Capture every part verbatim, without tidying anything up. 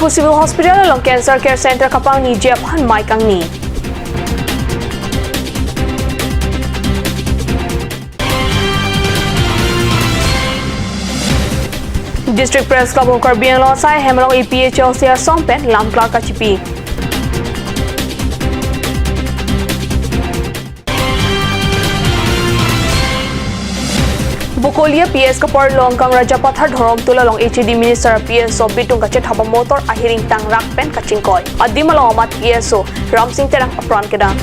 Diphu Civil Hospital along Cancer Care Center kapangniji aphan mei kangni. District Press Club of Karbi Anglong asai hem along A P H L C asong pen lam klar kachipi. Bokolia P S kaparlo angkang Rajapathar Dhoromtul along H A D Minister P S o bitung kachethap amotor ahiring tangrak pen kachingkoi. Adim along amat P S o Ramsing Terang apran kedam.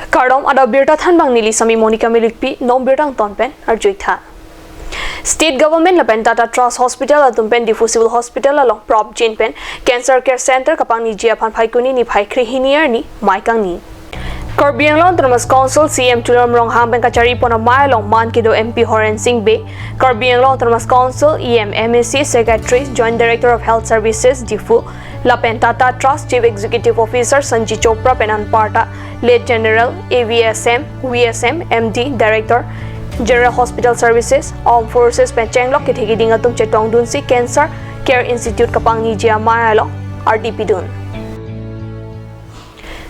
Kardom, adap birta thanbang neli sami Monica Milikpi, non birta angton pen arjuitha. State Government lapen Tata Trust Hospital atum pen Diphu Civil Hospital along prapjin pen Cancer Care Center kapangniji aphan Phaikuni niphai kre hini arni mei kangni. Karbi Anglong Autonomous Council C E M Tuliram Ronghang pen kachari pon amei along man kedo M P Horen Sing Bey, Karbi Anglong Autonomous Council E M, M A C Secretary, Joint Director of Health Services, Diphu, lapen Tata Trust Chief Executive Officer Sanjay Chopra pen anparta Late General A V S M, V S M, M D, Director General Hospital Services, Armed Forces pen chenglok kethe kiding atum chetongdunsi Cancer Care Institute kapangniji amei along ardi pidun.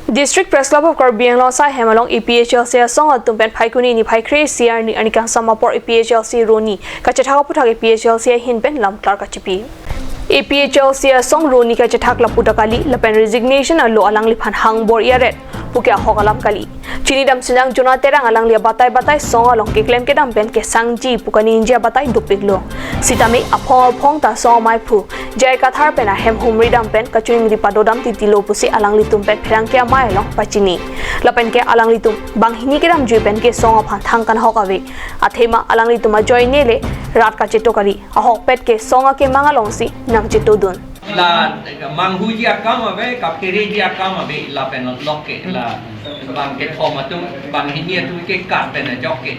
District Press Club of Karbi Anglong asai hem along A P H L C asong atum pen Phaikuni niphai kre isi arni arni kangsam apor A P H L C Roni kachethak aputhak A P H L C ahin pen lam klar kachipi. A P H L C asong Roni kachethak lapu ta kali, lapen resignation alo alangliphan hangbor-i aret puke ahok alam kali. Chinidam sinang Jona Terang alangli abatai batai song along keklem kedam pen kesangji pu kaningje abatai dopiklo. Sitame aphong aphong ta song amaiphu J I Kathar pen ahem humri dam pen kachingri padodam titilo pusi alanglitum pen pherangke amei along pachini. Lapen ke alanglitum banghini kedamjui pen ke song aphan thang kanghok ave. Athema alanglitum ajoine le rat kacheto kali. Ahokpet ke song akemang alongsi nangchetodun. La manghuji akam ave, kaphereji akam ave, lapen lok ke, la bang kethom atum, banghini atum ke kat pen ajok ke.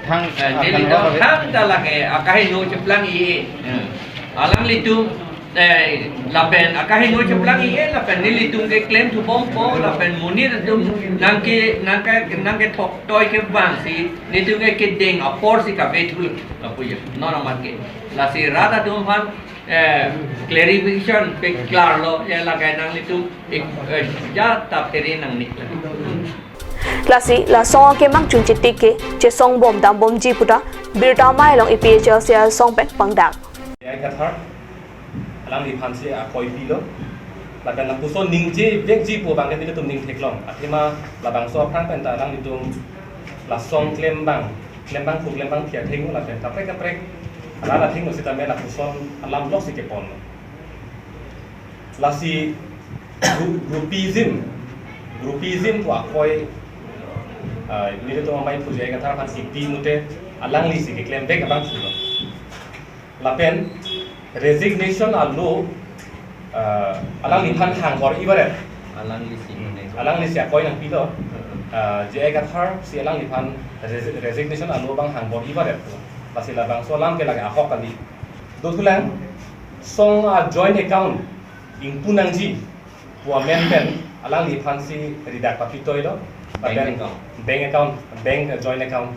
Thang, eh, thang neli kan to hok ave. Thang ta lake, akaheno cheplang-i-e. Eh, alanglitum, eh, lapen akaheno cheplang-i-e, lapen nelitum ke klem thubompo, lapen monit atum nangke, nangke, nangkethok toi kevangsi, nelitum ke kedeng apor si kave thu, lapu ya, non amat ke. Lasi rat atum aphan, eh, clarification pe klarlo, ya lake nanglitum, eh, eh, ja ta phere nangne. Lasi, la song akemang chunche tik ke, chesong bom dam bomji pu ta, birta amei along A P H L C asong pen pangdak. J I Kathar, alangliphan si akoi pilo. Lapen lapuson ningje vekji pu abang ke nelitum ning theklong. Athema labangso aphrang pen ta alanglitum la song klembang, klembang pu klembang phi athengno lapen kaprek kaprek rat athengno sitame lapuson alam lok si keponlo. Lasi gru-, groupism, groupism pu akoi, ah, nelitum amaiphu J I Kathar aphan kipi mute alangli si keklem vek abang pulo. Lapen resignation alo, ah, alangliphan hangbor-i baret. Alangli si mene. Alangli si akoi nangpilo. Ah, J I Kathar si alangliphan res-, resignation alo abang hangbor-i baret. Lasi labangso alam ke lake ahok kali. Dothulang, song a joint account ingpu nangji pu amen pen alangliphan si ridak papitoilo. Bank Lapen account. Bank account, bank joint account,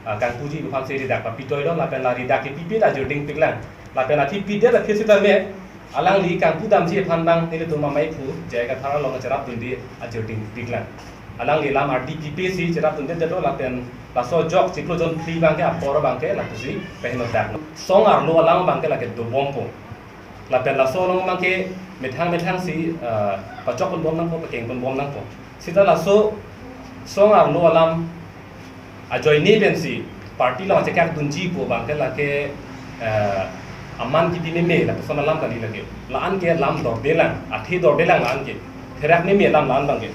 ah, kangpuji pu aphan si ridak papitoilo. Lapen la ridak ke pipe ta ajir dingpiklang. Lapen athi pidet aphi sitame alangli kangpu damji aphan abang nelitum amaiphu J I Kathar along cherapdunde ajir dingpiklang. Alangli lam ardi pipe si cherapdundedetlo lapen laso ajok chiklo jon phli abang ke apor abang ke lapusi peheno dak. Song arlo alam abang ke lake dobompo. Lapen laso along abang ke methang methang si, eh, pachok ponbom nangpo, pakeng ponbom nangpo. Sita laso song arlo alam ajoine pensi party along chekak dunji pu abang ke lake, eh, aman kipi meme lapuson alam kali lake. La-an ke lam dordelang, athe dordelang la-an ke. Therak meme lam la-an abang ke.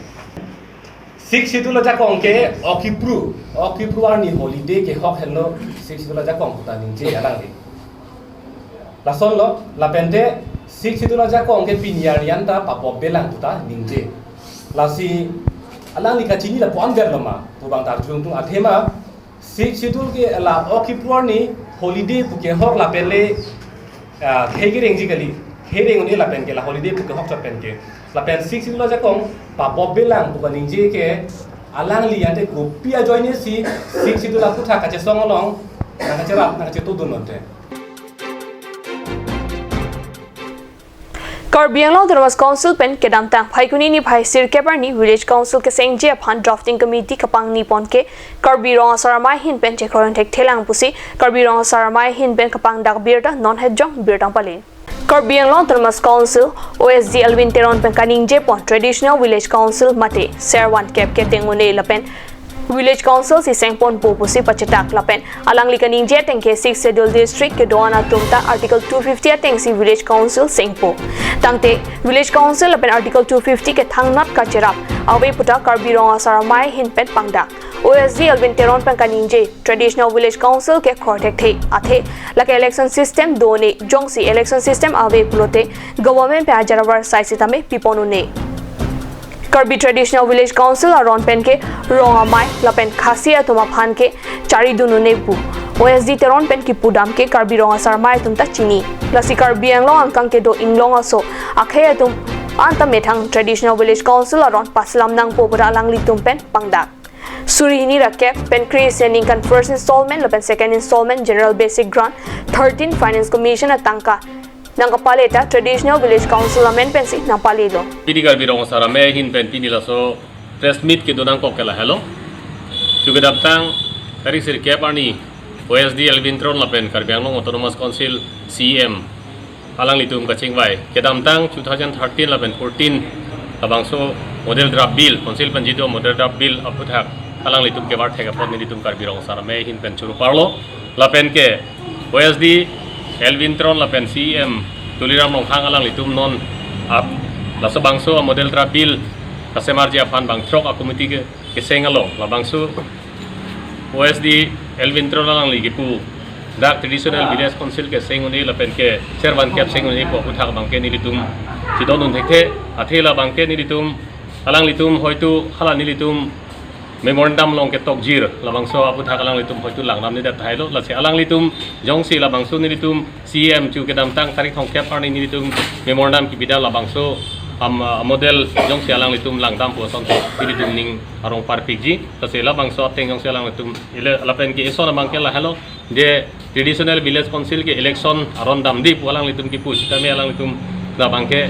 Sixth Schedule ajakong ke ok kipru, ok kipru arni holiday kehok henlo Sixth Schedule ajakong pu ta ningje alangli. Lasonlo, lapente Sixth Schedule ajakong ke pini arni an ta pabop belang pu ta ningje. Lasi alangli kachini lapu-an berlo ma, pu abang ta arjulongtung athema, Sixth Schedule ke la ok kipru arni holiday pu kehok lapen le, ah, khei kerengji kali, khei reng un-e lapen ke la holiday pu kehok chot pen ke. Lapen Sixth Schedule ajakong pabop belang pu kaningje ke alangli ante kopi ajoine si Sixth Schedule aputhak kachesong along nangkacherap nangkachetodun lote. Karbi Anglong Autonomous Council pen kedamtang Phaikuni niphai sirkep arni Village Council kesengji aphan Drafting Committee kapangni pon ke Karbi Rong Asar Amei ahin pen chekroi thekthe lang pusi Karbi Rong Asar Amei ahin pen kapangdak birta non hetjong birta palen. Karbi Anglong Autonomous Council, O S D Elwin Teron pen kaningje pon Traditional Village Council mate Servan kep keteng un-e lapen Village Council si sengponpo pusi pachetak lapen alangli kaningje ateng ke Sixth Schedule District kedo-an atum ta Article two fifty ateng si Village Council sengpo. Tangte Village Council lapen Article two fifty kethangnat kacherap ave puta Karbi Rong Asar Amei ahin pen pangdak. O S D Elwin Teron pen kaningje Traditional Village Council kekroi thekthe athe lake election system do un-e, jongsi election system ave pulote government pen ajar abar sai sitame pipon un-e. Karbi Traditional Village Council aron pen ke Rong Amei lapen Khasi atum aphan ke charidun un-e pu O S D Teron pen kipudam ke Karbi Rong Asar Amei atum ta chini. Lasi Karbi Anglong angkang kedo inglong aso akhei atum anta methang Traditional Village Council aron paslam nangpo puta alanglitum pen pangdak. Suri hini ra kep pen kre-isi aningkan first installment lapen second installment General Basic Grant thirteen Finance Commission atangka nangkapale ta Traditional Village Council amen pensi nangpalelo. Pini Karbi Rong Asar Amei ahin pen pini laso press meet kedo nangkok ke lahelo. Chu kedamtang tarik sirkep arni O S D Elwin Teron lapen Karbi Anglong Autonomous Council C E M alanglitum kachingvai. Kedamtang two thousand thirteen lapen fourteen labangso Model Draft Bill, Council pen jitu Model Draft Bill aphuthak alanglitum kevar thek apot nelitum Karbi Rong Asar Amei ahin pen churu parlo. Lapen ke O S D Elwin Teron lapen C E M Tuliram Ronghang alanglitum non ap laso bangso Model Draft Bill kasemarji aphan bang throk a committee ke keseng along labangso O S D Elwin Teron alangli kipu dak Traditional Village Council keseng un-e lapen ke Servan kep seng un-e pu aphuthak abang ke nelitum chidondun thekthe, athe labang ke nelitum alanglitum hoitu hala nelitum memorandum along ketokjir labangso aphuthak alanglitum hoitu langdamnedet tahai lo, lasi alanglitum jongsi labangso nelitum C E M chu kedamtang tarik thomkep arni nelitum memorandum kipida labangso am, ah, model jongsi alanglitum langdam pu ason nelitum ning arong parpikji. Lasi labangso ateng jongsi alanglitum ile lapen ke ison abang ke lahelo, je Traditional Village Council ke election aron damde pu alanglitum kipu sitame alanglitum labang ke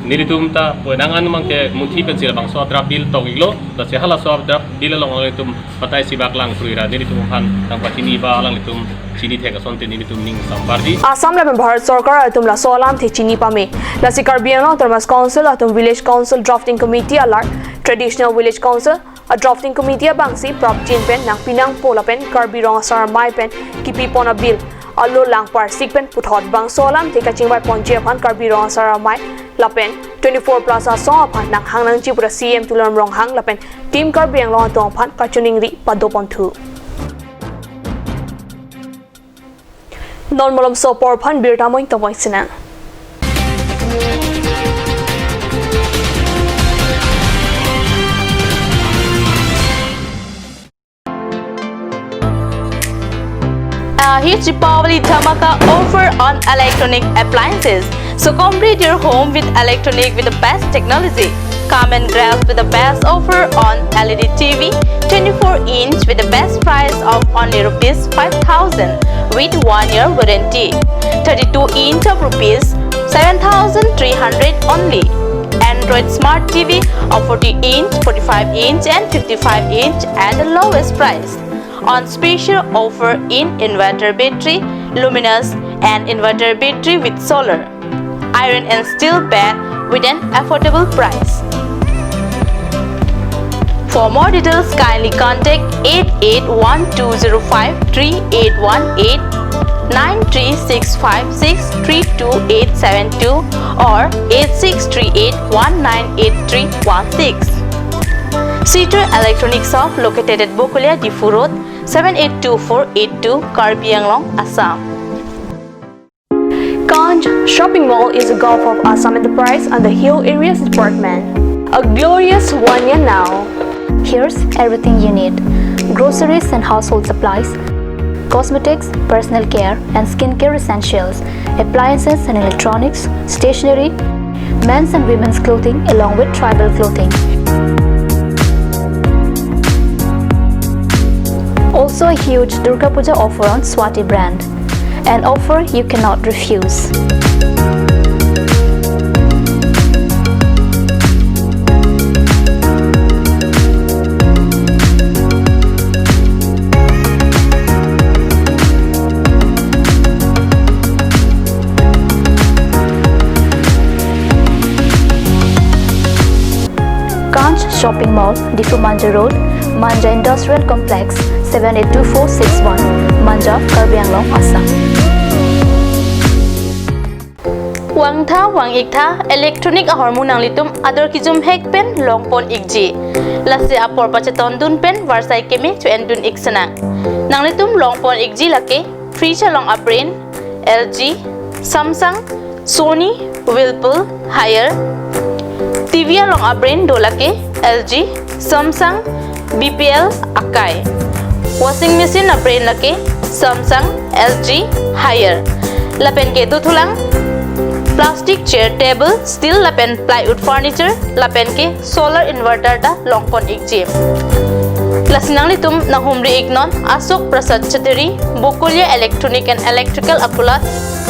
nelitum ta poinang an abang ke muthi pensi labangso draft bill tok-iklo, lasi halaso draft bill along alanglitum patai sibak lang krui ra nelitum aphan nangpachini ba alanglitum chini thek asonte nelitum ning samparji. Assam lapen Bharat Sorkar atum laso alamthe chini pame. Lasi Karbi Anglong Autonomous Council atum Village Council Drafting Committee alar Traditional Village Council a Drafting Committee abangsi prapjin pen nangpi nangpo lapen Karbi Rong Asar Amei pen kipipon a bill alo lang parsik pen puthot bangso alamthe kachingvai ponji aphan Karbi Rong Asar Amei lapen twenty-four plus asong aphan nanghang nangji puta C E M Tuliram Ronghang lapen Team Karbi Anglong atum aphan kachiningri padoponthu. Non malomso apor aphan birta amoin toboi sinang. A huge Deepavali Dhamaka offer on electronic appliances. So complete your home with electronic with the best technology. Come and grab with the best offer on L E D T V, twenty-four inch with the best price of only rupees five thousand with one year warranty. Thirty-two inch of rupees seven thousand three hundred only. Android Smart T V of forty inch, forty-five inch and fifty-five inch at the lowest price. On special offer in inverter battery, luminous and inverter battery with solar, iron and steel bed with an affordable price. For more details, kindly contact eight eight one two zero five three eight one eight, nine three six five six three two eight seven two or eight six three eight one nine eight three one six. Sitor Electronic Shop located at Bokolia, Diphu Road, seven eight two four eight two, Karbi Anglong, Assam. Kanj Shopping Mall is a Gulf of Assam Enterprise and the Hill Areas Department. A glorious one year now. Here's everything you need: groceries and household supplies, cosmetics, personal care and skincare essentials, appliances and electronics, stationery, men's and women's clothing along with tribal clothing. Also a huge Durga Puja offer on Swati brand. An offer you cannot refuse. Punch Shopping Mall, Diphu Manja Road, Manja Industrial Complex, seven eight two four six one, Manja, Karbi Anglong, Assam. Vangtha, vang-iktha, electronic ahormu nanglitum ador kejum hek pen longpon ikji. Lasi apor pachetondun pen varsai keme cho-endun ik senang. Nanglitum longpon ikji lake fridge along a-brand L G, Samsung, Sony, Whirlpool, Haier. T V along a-brand do lake L G, Samsung, B P L, Akai. Washing machine a-brand lake Samsung, L G, Haier. Lapen ke dothulang plastic chair, table, steel lapen plywood furniture, lapen ke solar inverter ta longpon ikji. Lasi nanglitum nanghumri iknon Ashok Prasad Chattery, Bokolia Electronic and Electrical Akulat,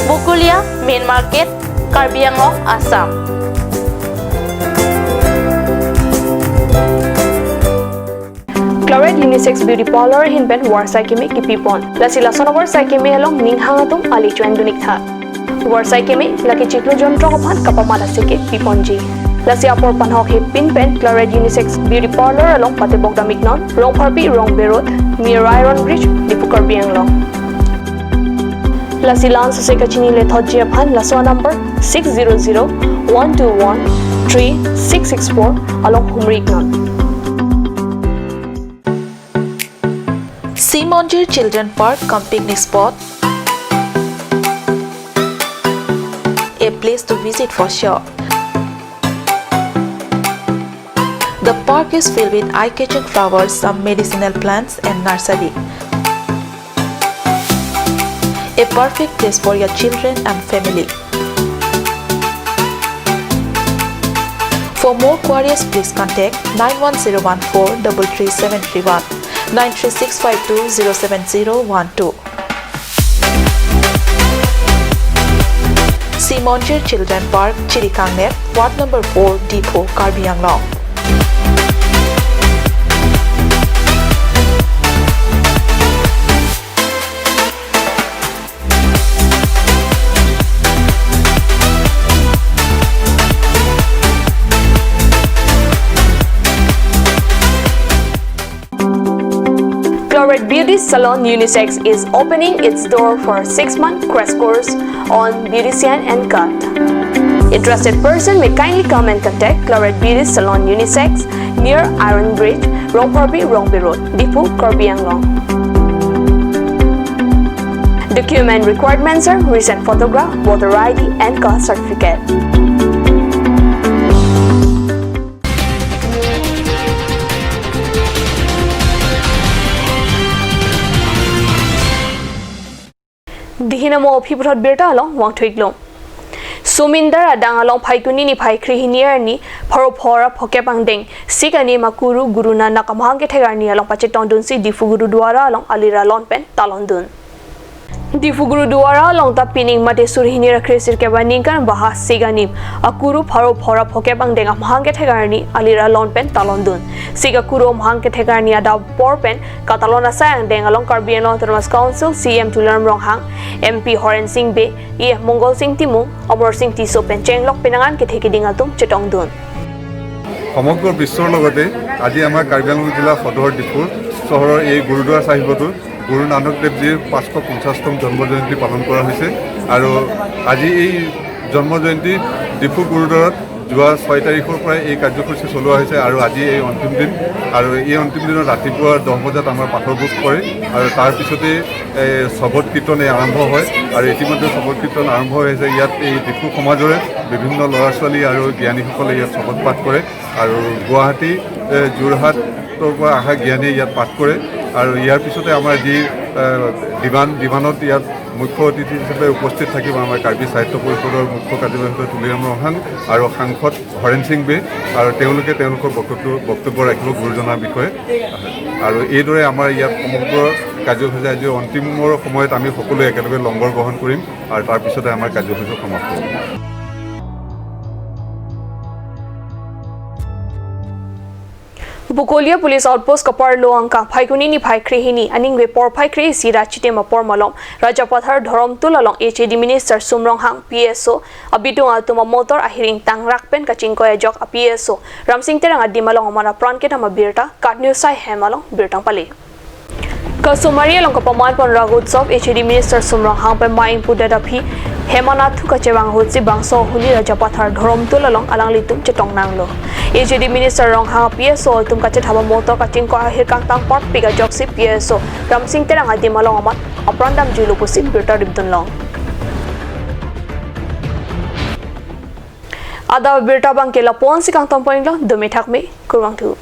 Bokolia Main Market, Karbi Anglong, Assam. Claret Unisex Beauty Parlor ahin pen varsai keme kipipon. Lasi lason avarsai keme along ning hang atum ali cho-endun iktha. Varsai keme lake chiklo jonthrok aphan kapamat aseke piponji. Lasi apor panhok hepin pen Claret Unisex Beauty Parlor along patebok dam iknon, Rongpharpi Rongbe Road, near Iron Bridge, Diphu, Karbi Anglong. Lasi la-an sose kachini lethotji aphan laso number six zero zero one two one three six six four along humri iknon. Simonjir Children Park cum picnic spot, a place to visit for sure. The park is filled with eye-catching flowers, some medicinal plants and nursery. A perfect place for your children and family. For more queries, please contact nine one zero one four double three seven three one, nine three six five two zero seven zero one two. Simonjir Children Park, Chirikangnep, Ward number four, Diphu, Karbi Anglong. Claret Beauty Salon Unisex is opening its door for six-month crash course on beautician and cut. Interested person may kindly come and contact Claret Beauty Salon Unisex near Iron Bridge, Rongpharpi, Rongbe Road, Diphu, Karbi Anglong. Document requirements are recent photograph, voter I D, and caste certificate. Dihin amo aphi puthot birta along vangthu iklo. Somindar adang along Phaikuni niphai kre hini arni pharo phor ra phokep angdeng sik anim akuru Guru Nanak amahang kethek arni along pachetongdunsi Diphu Gurudwara along alira lon pen talondun. Diphu Gurudwara along ta pining mate suri hini ra kre sirkep aningkan baha sik anim akuru pharo phor ra phokep angdeng amahang kethek arni alira lon pen talondun. Sik akuru amahang kethek arni adap apor pen katalon asai angdeng along Karbi Anglong Autonomous Council C E M Tuliram Ronghang, M P Horen Sing Bey, E F Mongol Sing Timung, Amar Sing Tisso pen chenglok penang an kethe keding atum chetongdun. সমগ্ৰ বিশ্বৰ লগতে আজি আমাৰ কাৰ্বি আংলং জিলা সদৰ ডিফু চহৰৰ এই গুৰুদ্বাৰা চাহিবতো গুৰু নানক দেৱজীৰ পাঁচশ পঞ্চাশতম জন্ম জয়ন্তী পালন কৰা হৈছে। আৰু আজি এই জন্ম জয়ন্তী ডিফু গুৰুদ্বাৰত যোৱা ছয় তাৰিখৰ পৰাই এই কাৰ্যসূচী চলোৱা হৈছে আৰু আজি এই অন্তিম দিন। আৰু এই অন্তিম দিনত ৰাতিপুৱা দহ বজাত আমাৰ পাঠৰ ভোজ পৰে আৰু তাৰ পিছতে, এ, শৱদ কীৰ্তনে আৰম্ভ হয়। আৰু ইতিমধ্যে শৱদ কীৰ্তন আৰম্ভ হৈ আছে। ইয়াত এই ডিফু সমাজৰে বিভিন্ন ল'ৰা ছোৱালী আৰু জ্ঞানীসকলে ইয়াত শৱদ পাঠ কৰে আৰু গুৱাহাটী, এ, যোৰহাটৰ পৰা অহা জ্ঞানীয়ে ইয়াত পাঠ কৰে। আৰু ইয়াৰ পিছতে আমাৰ যি, এ, দিৱান, দিৱানত ইয়াত মুখ্য অতিথি হিচাপে উপস্থিত থাকিব আমাৰ কাৰ্বি সাহিত্য পৰিষদৰ মুখ্য কাৰ্যবাহী বিষয়া তুলিৰাম ৰংহাং আৰু সাংসদ হৰেণ সিং বে, আৰু তেওঁলোকে তেওঁলোকৰ বক্তব্য, বক্তব্য ৰাখিব গুৰুজনাৰ বিষয়ে। আৰু এইদৰে আমাৰ ইয়াত সমগ্ৰ কাৰ্যসূচী আজি অন্তিমৰ সময়ত আমি সকলোৱে একেলগে লংগৰ গ্ৰহণ কৰিম আৰু তাৰ পিছতে আমাৰ কাৰ্যসূচী সমাপ্ত হ'ব। Bokolia Police Outpost kaparlo angkang Phaikuni niphai krehini aningve porphai kre-isi ra chitim apor malom Rajapathar Dhoromtul along H A D Minister Sum Ronghang, P S O, abidung atum amotor ahir ingtangrak pen kachingkoi ajok a P S O Ramsing Terang adim along amat apran kedam abirta KAT News Sai Hem along birta pale. Kasomari along kapaman pon Rag Utsav H A D Minister Sum Ronghang pen ma ingpudet aphi hem anathu kachevang ahutsi bangso ahuni Rajapathar Dhoromtul along alanglitum chetong nanglo. H A D Minister Ronghang a P S O atum kachethap amotor kachingkoi ahir kangtang parpik ajoksi P S O Ramsing Terang adim along amat apran damjuilo pusi birta ripdun long. Adap abirta abangke lapu-ansi kangtompon iklo, dome thakme, kurvangthu.